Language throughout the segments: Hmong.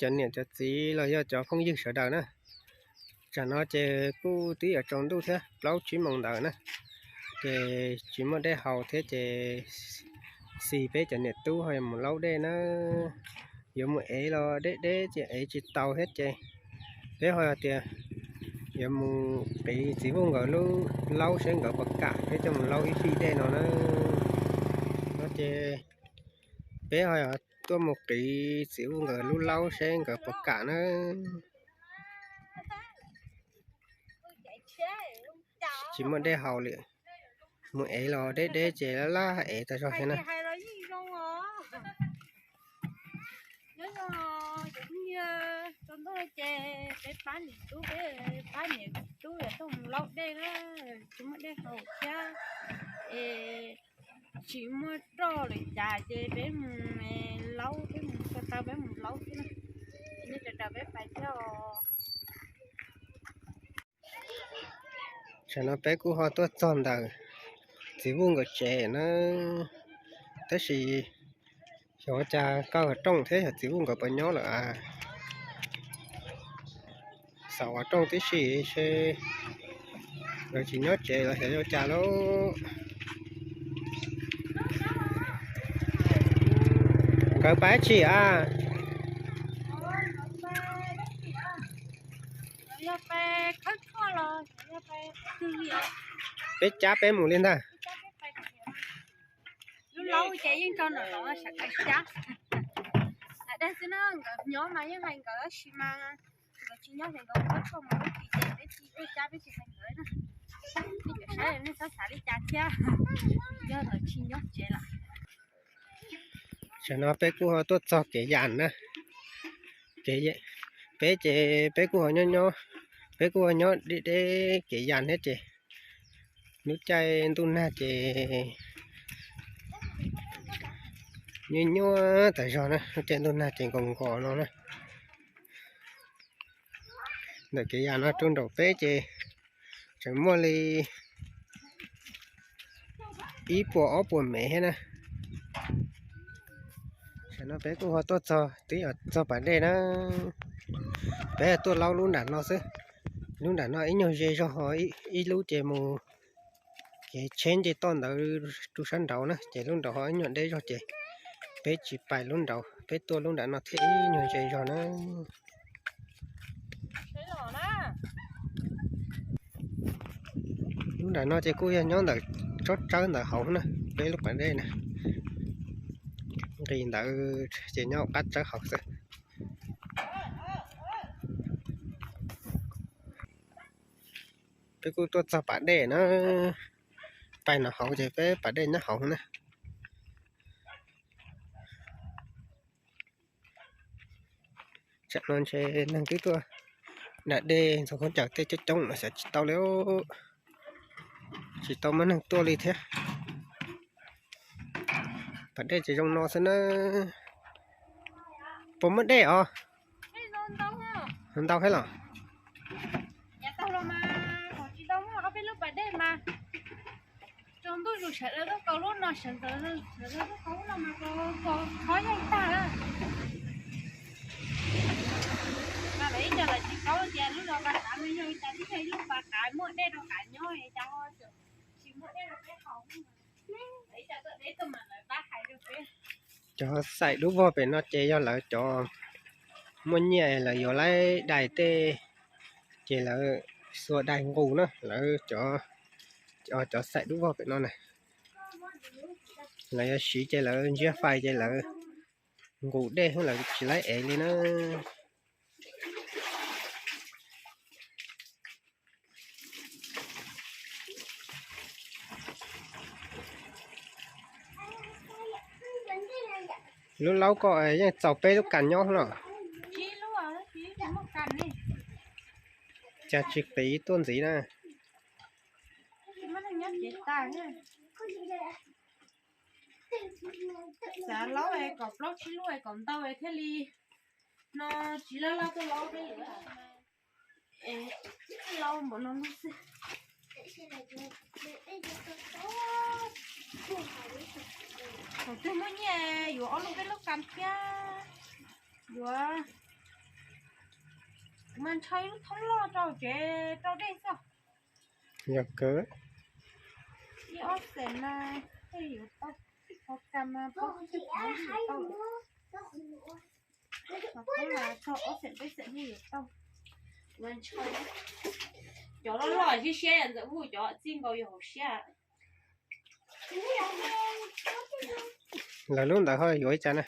Cov niam cov txiv los yog cov phooj ywg sawv daws na, tsam no ces kuj twb yuav tsaus ntuj thiab, plaub tsib moos ntawd na, ces tsis muaj dej haus thiab ces xis peb cov niam tub ho yuav mus laub dej na. Yuav mus ev los deb deb ces ev tsis tau thiab ces peb ho tias yuav mus qiv txiv Vuj nkawd lub laub seb nkawd puas kam peb coj mus laub ib fij dej no na. No ces peb ho tuaj mus qiv txiv Vuj nkawd lub laub seb nkawd puas kam na. Tsis muaj dej haus li, mus ev los deb deb ces laj laj ev tau zog thiab na. Nyob zoo, cov phooj ywg, tsaus ntuj ces peb pab niam tub, peb pab niam tub yuav tuaj mus laub dej na, tsis muaj dej haus thiab es tsis muaj roj lwm cas ces peb mus laub, peb mus ko taw peb mus laub xwb na. Nej sawv daws peb pais thiab os. Tam no peb kuj ho tuaj txog ntawm txiv Vuj nkawd tsev na, tab sis xyov ua cas kaw rooj thiab xyov txiv Vuj nkawd puas nyob lawm a. Xav ua rooj tib si seb nkawd tsis nyob tsev los xyov ua cas lauj. Nkawd pais tsi a? Peb cab peb mus li ntag. Lub laub ces yeej tso nram zoov sawv daws cab. Dag xwb na, nkawd nyob mas yeej hais nkawd, tab sis mas nkawd tsis nyob ces nkawd ua tshuaj mus lub tsis ces peb tsis tuaj cab, peb tsis hais nkawd na. Nej cov saib nej txhob xav li cas thiab, yog lawv tsis nyob tsev lawm. Tam no peb kuj ho tuaj txog kev yas na. Peb ces peb kuj ho nyob nyob, peb kuj ho nyob deb deb kev yas thiab ces lub caij ntuj nag ces nyuaj nyuaj tas zog na, lub caij ntuj nag ces nkaus nkaus no na. Ntawm kev yas no rau nraum peb ces tseem muaj li ib puas ob puas mev thiab na. Tam no peb kuj ho tuaj txog, twb yog txog pas dej na. Peb tuaj laub lub nram no xwb. Lub nram no ib nyuag ze zog ho ib lub ces mus kev tsheb nce toj ntawd rau sab nraud na, ces lub nraud ho ib nyuag deb zog ces peb tsis pais lub nraud, peb tuaj lub nram no thiaj ib nyuag ze zog na. Lub nram no ces kuj yog nyob ntawm tsob tsawb ntawd hauv na, peb lub pas dej na. Nqis ntawd ces nyob qab tsawb hauv xwb. Peb kuj tuaj txog pas dej na, pais no hauv ces peb pas dej nyob hauv na. Tsam no ntshe neeg twb tuaj da dej ntxhua khaub ncaws tej coob coob los xyov tsis tau li, tsis tau muaj neeg tuaj li thiab. Pas dej ces zoo no xwb na. Puas muaj dej os? Ntau thiab los? Tsaus ntuj zus sawv daws tuaj kaus lub no, sawv ntxov sawv daws tuaj kaus lub no mas kaus khov yeej tag lawm. Mas lawv ib co lawv tsis kaus tias lub zos Pas Qav no yog li cas, twb yog ib lub pas qav muaj dej rau qav nyob, cas ho tsis muaj dej rau peb haus. Lawv ib co tuaj deb tuaj mas lawv pab hais rau peb. Cov xaim dub vog pem no ces yog lawv cov muaj nyiaj lawv yuav laib dais tej, ces lawv xuas dais nqus na, lawv cov, cov xaim dub vog pem no na. Lawv yuav siv ces lawv ntsiab fais ces lawv nqus dej xwb, lawv tsis laib ev li na. Lub laub ko yeej txaus peb lub kas nyob los? Cas tsis qiv tuaj ntxiv na? Xav laub kom plaub tsib lub kom ntau thiaj li no, tsis laj laj tuaj laub peb lwm. Laub npaum no xwb. Thaum twg muaj nyiaj yuav ob lub peb lub kas thiab, yuav Mas ntshaw lub thoob loj rau tsev rau dej xwb. Yog kawg. Ib ob xees mas thiaj yuav tau, ib qho kas mas pab tsis tau. Mas thoob mas txog ob xees peb xees thiaj yuav tau. Mas ntshaw, cov loj loj siab siab ntxawm hu cov txij nkaus yog hauv siab. Lawv lub ntawd ho yuav ib tsam na.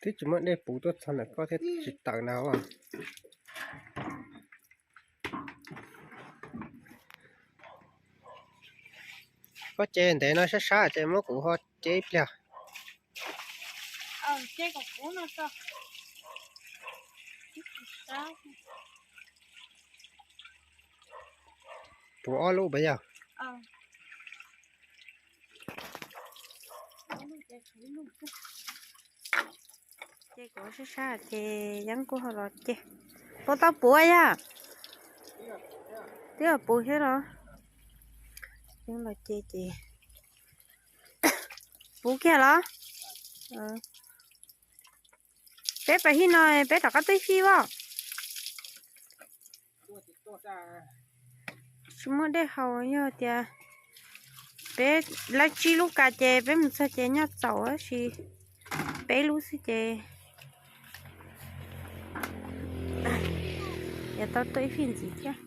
Twb tsis muaj dej puv tuaj txog ntawm koj thiab tsis tawm na. Koj ce ntev no sab sab ces muab kuv ho ce ib pliag. Puv ob lub puas yog? Ces kuv sab sab ces yeeb kuj ho los ces. Puas tau puv yog? Twb puv thiab los? Yeeb los ces ces puv kiag los? Peb pab hib no peb rov qab twb fij as. Tsis muaj dej haus, yog tias peb laib tsib lub kas ces peb mus txog ces nyob txaus, tab sis peb lub xwb ces yuav tau tuaj ib fij ntxiv thiab.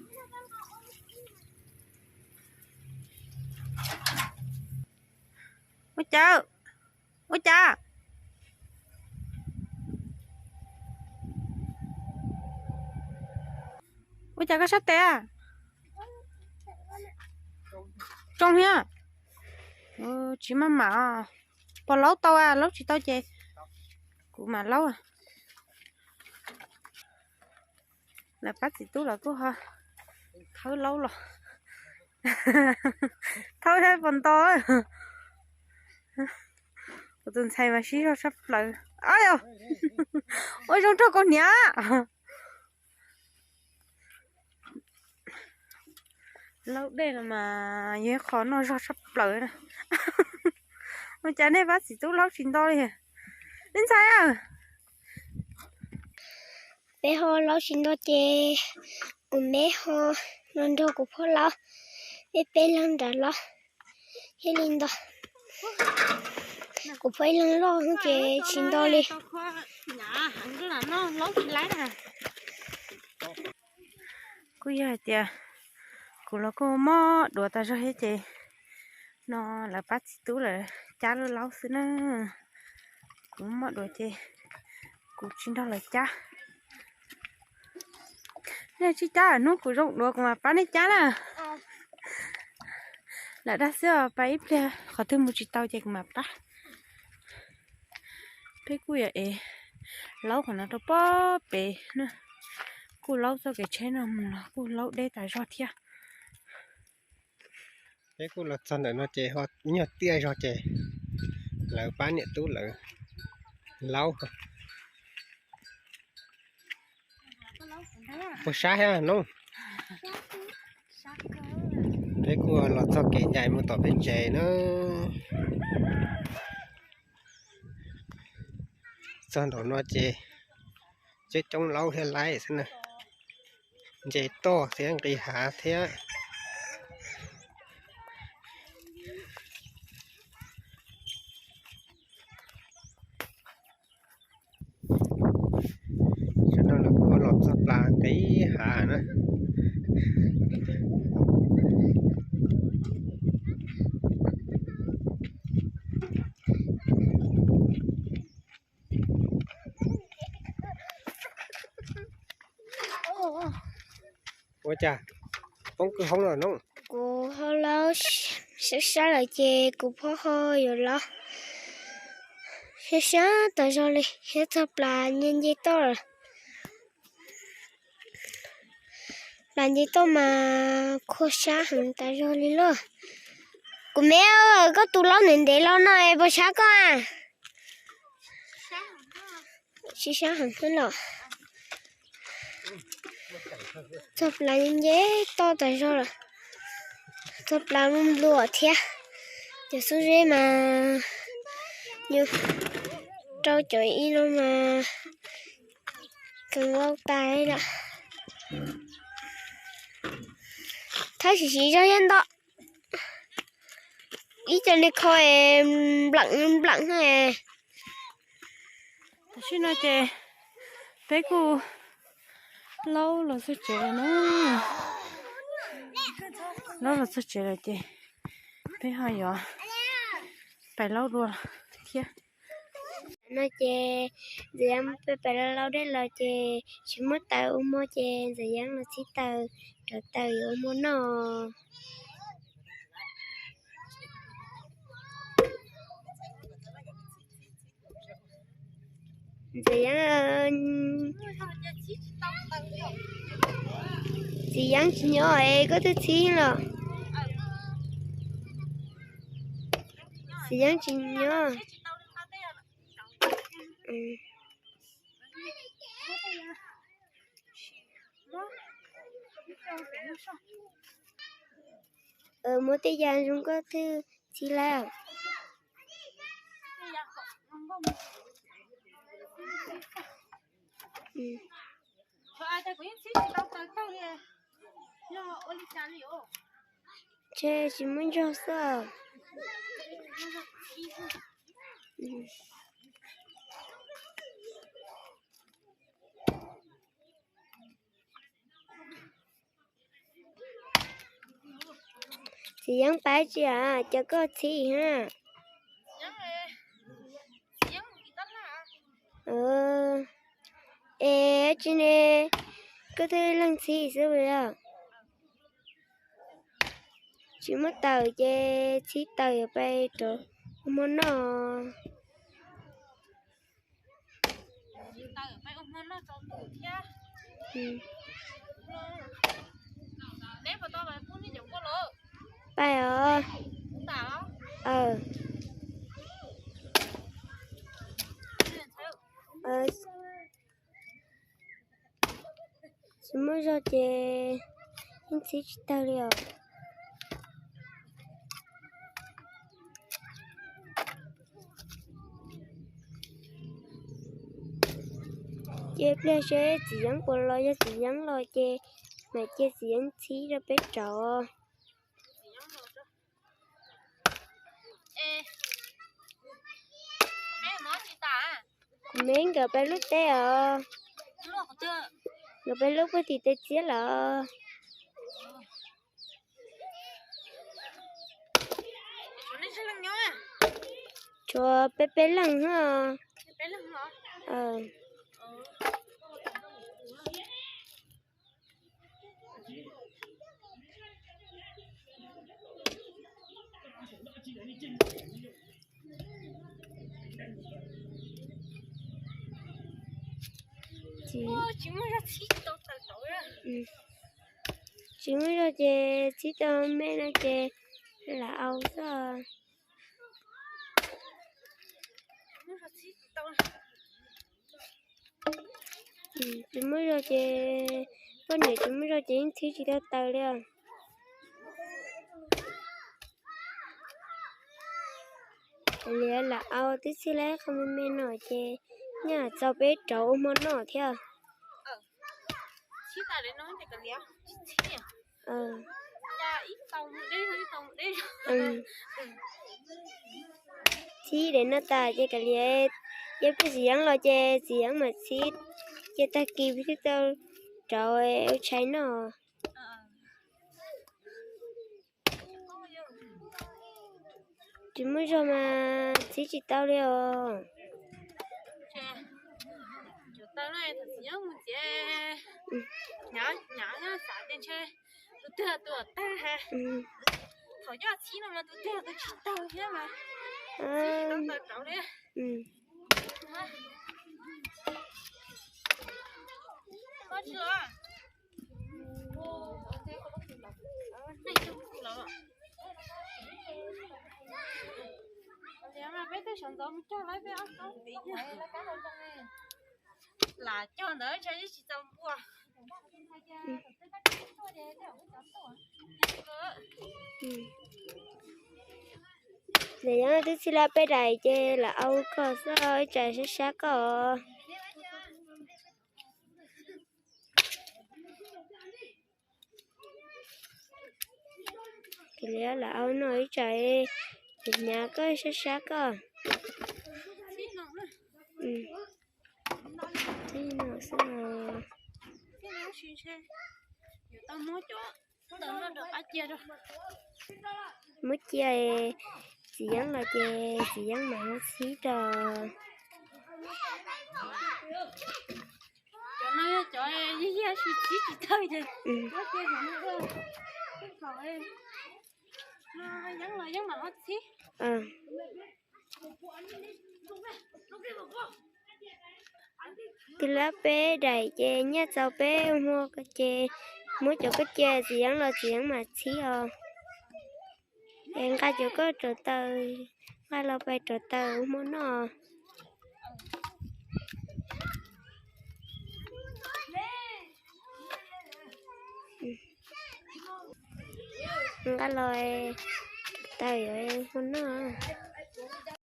Ua cas? Ua cas? Ua cas koj sab tes? Tsoo thiab. Tsis maj mam. Puas laub tau? Laub tsis tau ces kuv mam laub. Lawv pab txiv tub los kuj ho thawb laub los. Thawb thiab puas nto. Kuv tus ntxhais mas sib zog sab plaws. Ua zoo rau koj niam. Laub dej los mas yog ib qho noj zog sab plaws na. Ua cas nej pab txiv tub laub tsis nto li? Ib ntxhais, peb ho laub tsis nto ces kuv me ho los nrog kuv phob laub, peb peb leeg nrad laub thiaj li nto. Kuv phob ib leeg loj ces tsis nto li. Kuj yog hais tias kuv los kuj mob duav tas zog thiab ces no lawv pab txiv tub lawv cab lub laub xwb na. Kuv mob duav ces kuv tsis nrog lawv cab. Nej tsis cab, hnub kuv zoo duav kuv mam pab nej cab na. Lawm dag xwb os, pab ib pliag qhov twg mus tsis tau ces kuv mam pab. Peb kuj yuav ev laub qhov no rau pob pem na. Kuj laub txoj kev tsheb no mus los kuj laub deb tas zog thiab. Peb kuj los txog ntawm no ces ho nyuag tiaj zog ces lawv pab niam tub lawv laub. Puas sab thiab no? Peb kuj los txog kev ncaim mus tom peb tsev na. Txog nraum no ces coob coob laub thiab laib xwb na. Ntses toj thiab nqis hav thiab. Tam no lawv kuj los txog plas nqis hav na. Ua cas poob kwj hoob los no? Kuv ho laub sab sab lawm ces kuv phob ho yuav laub sab sab tas zog li thiab txog plas nce nce toj lawm. Plas nce toj mas khuav sab heev tas zog li lauj. Kuv me, koj tus laub ntev ntev los no es puas sab koj a? Sib sab heev xwb los. Txog plaws nce toj tas zog lawm. Txog plaws nplua thiab. Cov xub zeb mas, rau cov ib no mas kawg nkaus tas lawm. Thawb sim siv zog yog nto. Ib co niag kho es npleem npleem. Tam sim no ces peb kuj laub los txog tsev lawm na. Laub los txog tsev lawm ces peb ho yuav pais laub dua thiab. No ces Ntxawm Yeeb peb pais laub dej los ces tsis muaj taws ua hmo ces Ntxawm Yeeb los txhib taws, rauv taws yuav ua hmo noj. Ntxawm Yeeb, txiv Yeeb tsis nyob es koj twb txhib los? Txiv Yeeb tsis nyob. Muab tej yam zoo koj twb txhib lawm. Ntshe tsis muaj zog xwb. Txiv Yeeb pab tsi a, cov koj txhib ha. Es tsi ne, koj twb leej txhib xwb os. Tsis muaj taws ces txhib taws yuav pais rauv ua hmo noj. Pais os. Tsis muaj zog ces yeej txhib tsis tau li os. Cia pliag seb txiv Yeeb puas los, yog txiv Yeeb los ces mam cia txiv Yeeb txhib rau peb rauv. Kuv me nkawd peb lub teb os. Nkawd peb lub puag tim tej txiab lawm. Tshuav peb peb leeg os. Tsis muaj zog ces txhib tau me no ces lam au xwb. Tsis muaj zog ces, poj niam tsis muaj zog ces yeej txhib tsis tau taws li os. Kav liam lam au tib txhij lawm, qhov me me no ces nyaj txaus peb rauv ua hmo noj thiab. Txhib daim no tas ces kav liam, yog peb txiv Yeeb los ces txiv Yeeb mam txhib, ces tag kis peb thiaj tau rauv ua tshais noj. Tsis muaj zog mas txhib tsis tau li os. Peb tej sawv ntxov mus cog lawm peb ob tsob pem. Lam cog ntawd tsis tau npua. Lam yog twb txhij lab peb daim ces lam au koj xwb, ib tsam sab sab koj. Ces lam au no ib tsam hnyav koj sab sab koj. Muab cia, txiv yeeb los ces txiv yeeb mam muab txhib rau. Txhij lab peb daim ces nyiaj txaus peb ua hmo ces muab cov koj cia, txiv yeeb los txiv yeeb mam txhib os. Es nqa cov koj rauv taws, nqa los pais rauv taws ua hmo noj. Nqa los taws ua hmo noj.